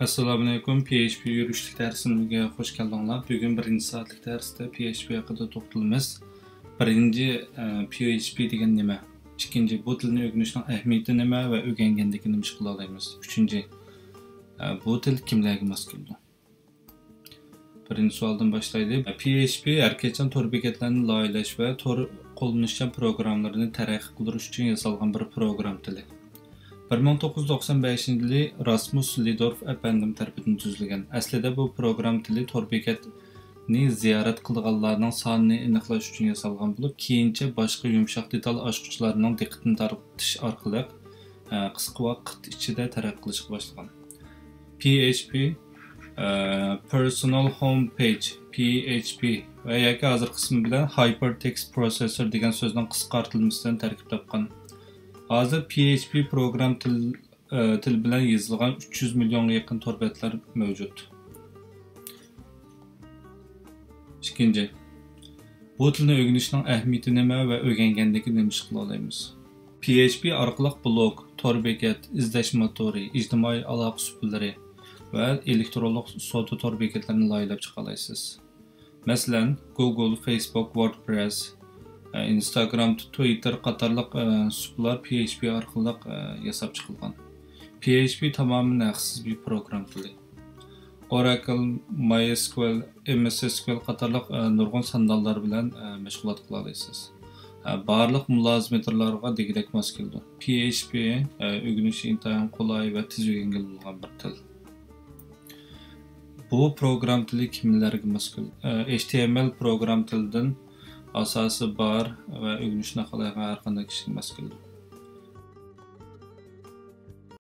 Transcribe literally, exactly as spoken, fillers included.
ئەسسالامۇئەلەيكۇم، پي ئېچ پى يۈرۈشلۈك دەرسىمىزگە خۇش كەلدىڭلار. بۈگۈن بىرىنچى سائەتلىك دەرستە پي ئېچ پى ھەققىدە توختىلىمىز. بىرىنچى، ئە، پي ئېچ پى دېگەن نېمە؟ ئىككىنچى، بۇ تىلنى ئۆگىنىشنىڭ ئەھمىيىتى نېمە ۋە ئۆگەنگەندىن كېيىن نېمە ئىش قىلالايمىز؟ ئۈچىنچى، ئە، بۇ تىل كىملەرگە ماس كېلىدۇ؟ بىرىنچى سوئالدىن باشلايلى. پي ئېچ پى ھەر قاچان تور بېكەتلەرنى لايىھەلەش ۋە تور قوللىنىشچان پروگراممىلىرىنى تەرەققىي قىلدۇرۇش ئۈچۈن ياسالغان بىر پروگرام تىلى. بىر مىڭ توققۇز يۈز توقسان بەشىنچى يىلى راسمۇس لىدورف ئەپەندىم تەرىپىدىن تۈزۈلگەن. ئەسلىدە بۇ پروگرام تىلى تور بېكەتنى زىيارەت قىلىدىغانلارنىڭ سانىنى ئېنىقلاش ئۈچۈن ياسالغان بولۇپ، كېيىنچە باشقا يۇمشاق دېتال ئاچقۇچلارنىڭ دىققىتىنى تارتىش ئارقىلىق، ئە، قىسقا ۋاقىت ئىچىدە تەرەققىي قىلىشقا باشلىغان. پي ئېچ پى، ئە، Personal Home Page، پي ئېچ پى ۋە ياكى ھازىرقى ئىسمى بىلەن Hypertext Processor دېگەن سۆزنىڭ قىسقارتىلمىسىدىن تەركىب تاپقان. ھازىر پي ئېچ پى پروگرام تىل، ئە، تىل بىلەن يېزىلغان ئۈچ يۈز مىليونغا يېقىن تور بەتلەر مەۋجۇت. ئىككىنچى، بۇ تىلنى ئۆگىنىشنىڭ ئەھمىيىتى نېمە ۋە ئۆگەنگەندىن كېيىن نېمە ئىش قىلالايمىز؟ پي ئېچ پى ئارقىلىق بلوگ، تور بېكەت، ئىزدەش موتورى، ئىجتىمائىي ئالاقە سۇپىلىرى ۋە ئېلېكترونلۇق سودا تور بېكەتلىرىنى لايىھەلەپ چىقالايسىز. مەسىلەن، گۇگل، فېيسبۇك، ۋوردپرېس، ئىنستاگرام، تويتتېر قاتارلىق، ئە، سۇپىلار پي ئېچ پى ئارقىلىق، ئە، ياساپ چىقىلغان. پي ئېچ پى تامامەن ھەقسىز بىر پروگرام تىلى. ئوراكل، ماي ئېس كيۇ ئېل، ئېم ئېس ئېس كيۇ ئېل قاتارلىق، ئە، نۇرغۇن ساندانلار بىلەن، ئە، مەشغۇلات قىلالايسىز. ئە، بارلىق مۇلازىمەتلەرگە دېگۈدەك ماس كېلىدۇ. پي ئېچ پى، ئە، ئۆگىنىشى ئىنتايىن قولاي ۋە تېز ئۆگەنگىلى بولىدىغان بىر تىل. بۇ پروگرام تىلى كىملەرگە ماس كېلىدۇ؟ ئە، ئېچ تى ئېم ئېل پروگرام تىلىدىن ئاساسى بار ۋە ئۆگىنىشنى خالايدىغان ھەر قانداق كىشىگە ماس كېلىدۇ.